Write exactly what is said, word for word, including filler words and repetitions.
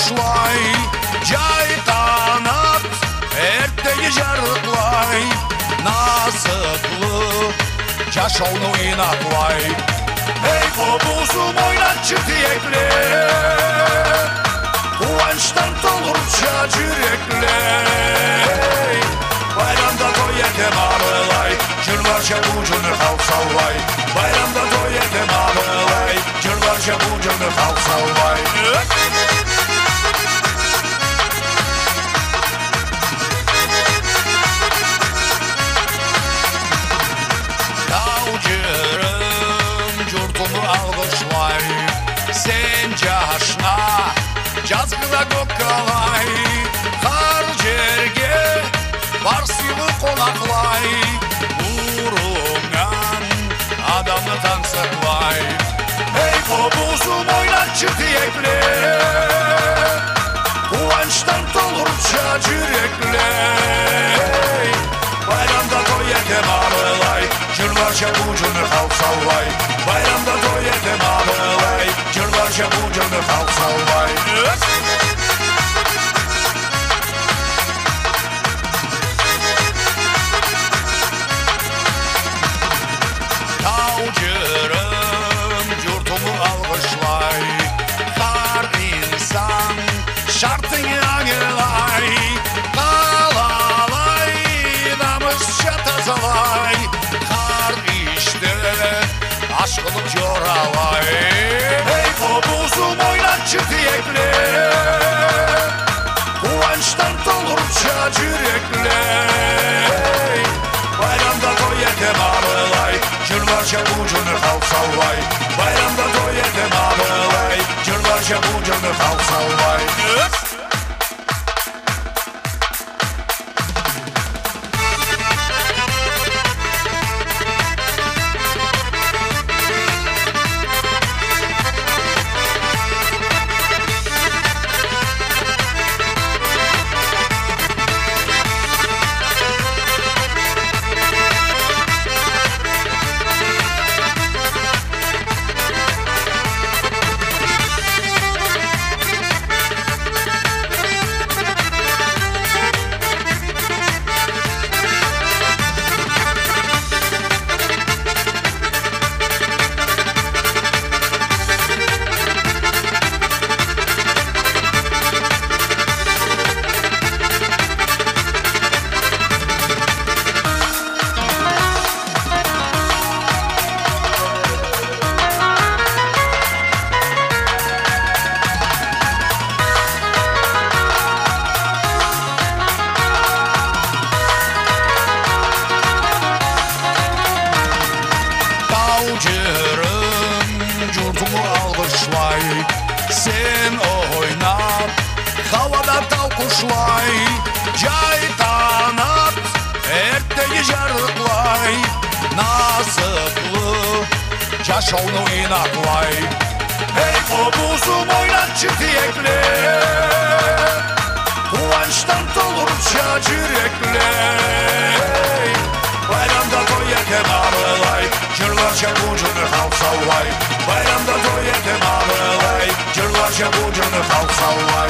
Алгъышлай, джай къанат, эртдеги джарыкълай, насыплы джашауну ийнакълай. Эй, къобузум, ойнатчы, тиекле, къууанчдан толурча джюрекле. Байрамда той этем алай, джырларча бу джырны халкъ саулай. Байрамда той этем алай, джырларча бу джырны халкъ саулай. Тау джырым, джуртуму алгъышлай, сен джашна джазгыда кёккалай, хар джерге бар сыйлы къонакълай, буруннган адамны тансыкълай. Эй, къобузум, ойнатчы, тиекле, къууанчдан толурча джюрекле. Байрамда той этем алай, джырларча бу джырны халкъ саулай. Байрамда той этем алай, джырларча бу джырны халкъ саулай. Тау джырым, джуртуму алгъышлай, хар инсан шартынгы ангылай, къалалай намысча тазалай, хар ишде ашхылыкъ джоралай. Эй, къобузум, ойнатчы, тиекле, къууанчдан толурча джюрекле. Байрамда той этем алай, джырларча бу джырны халкъ саулай. Байрамда той этем алай, джырларча бу джырны халкъ саулай. Тау джырым, джуртуму алгъышлай, сен ойнап, хауада тау къушлай, джай къанат, эртдеги джарыкълай, насыплы джашауну ийнакълай. Эй, къобузум, ойнатчы, тиекле, къууанчдан толурча джюрекле. Байрамда той этем алай, джырларча бу джырны халкъ саулай. Байрамда той этем алай, джырларча бу джырны халкъ саулай.